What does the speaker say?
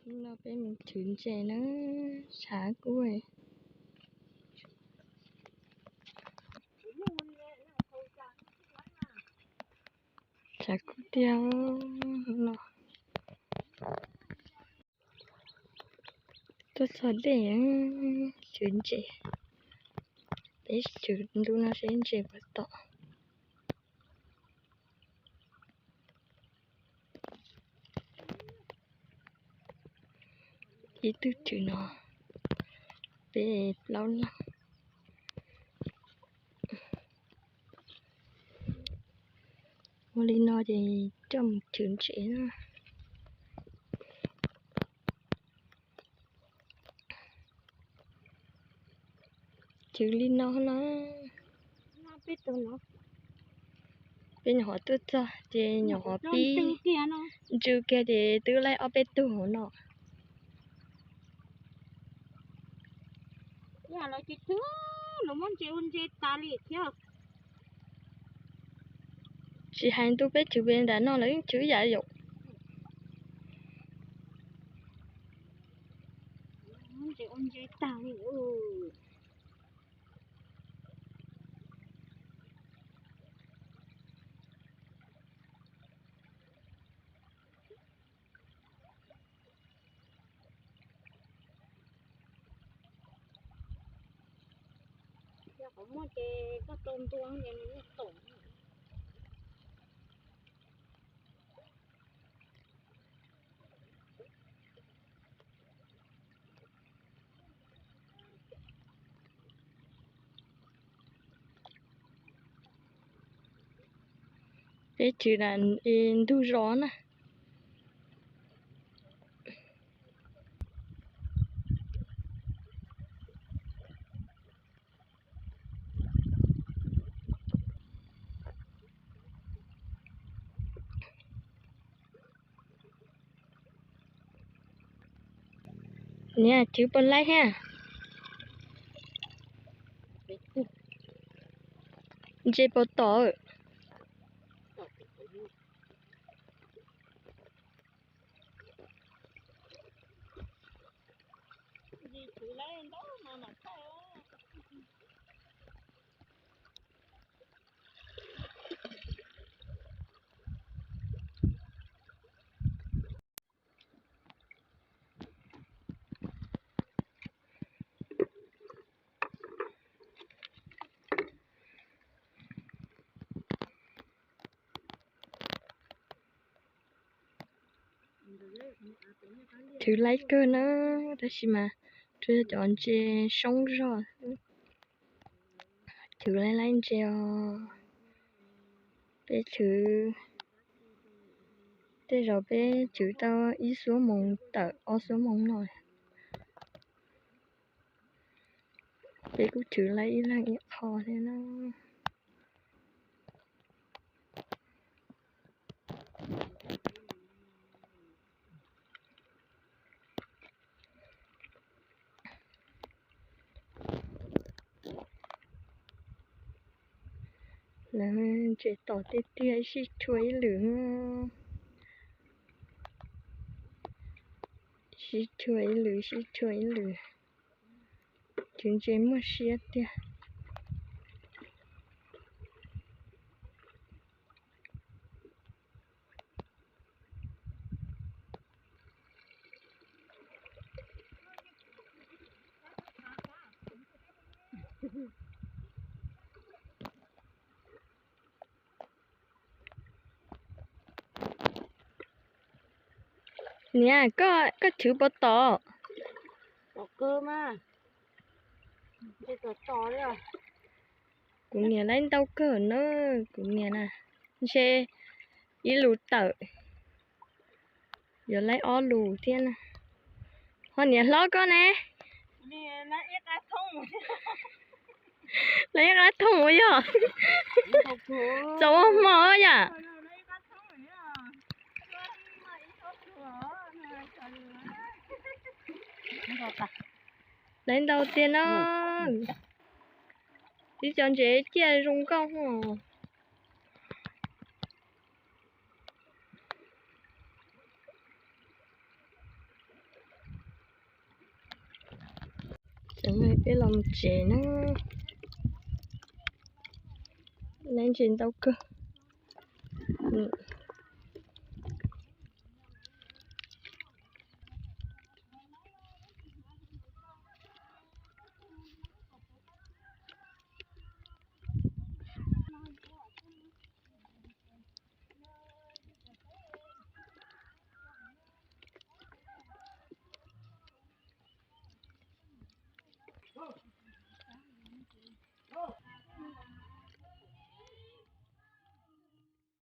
No peb mus chwv ntses na, tshav kub. Tshav kub tiag no. Tuaj txog dej, chwv ntses. Peb chwv ntu no seb ntses puas tom. Ib tug chwv no, peb plaub leeg. Ua li no ces coj mus chwv ntses na. Chwv li no na. Peb nyuam qhuav tuaj txog ces nyuam qhuav pib ntsw kiag ces twb laib ob peb tug hauv no. Tsis hais ntu peb chwv pem nram no lawv yeej chwv ib yam yom. Yog qhov muaj ces koj rau ntua ces nws yeej tom. Peb chwv na, ntug zos na. Niam, chwv puas laib thiab? Ntses puas tom? Chwv laib kawg na, tab sis mas tsuas yog cov ntses soob zog. Chwv laib laib ntses os. Peb chwv, tej zaum peb chwv tau ib xuab moos tawm ob xuab moos no. Peb kuj chwv laib ib leeg ib qho thiab na. Lawv ntses tom tiag tiag, sib chua ib lwm, sib chua ib lwm, sib chua ib lwm. Chwv ntses muaj siab tiag. Niam, koj, koj chwv puas tom? Kuv niam laib ntau kawg na, kuv niam na, ntshe ib lus tawm, yuav laib ob lus thiab na. Ho niam hlob koj ne? Laib ib qab thooj ua yog. Txaus ua hmo yom. Laib ntau tiag no. Tib co ntses ciaj zoo nkauj os. Peb los mus tsev na. Laiv ntses ntau kawg.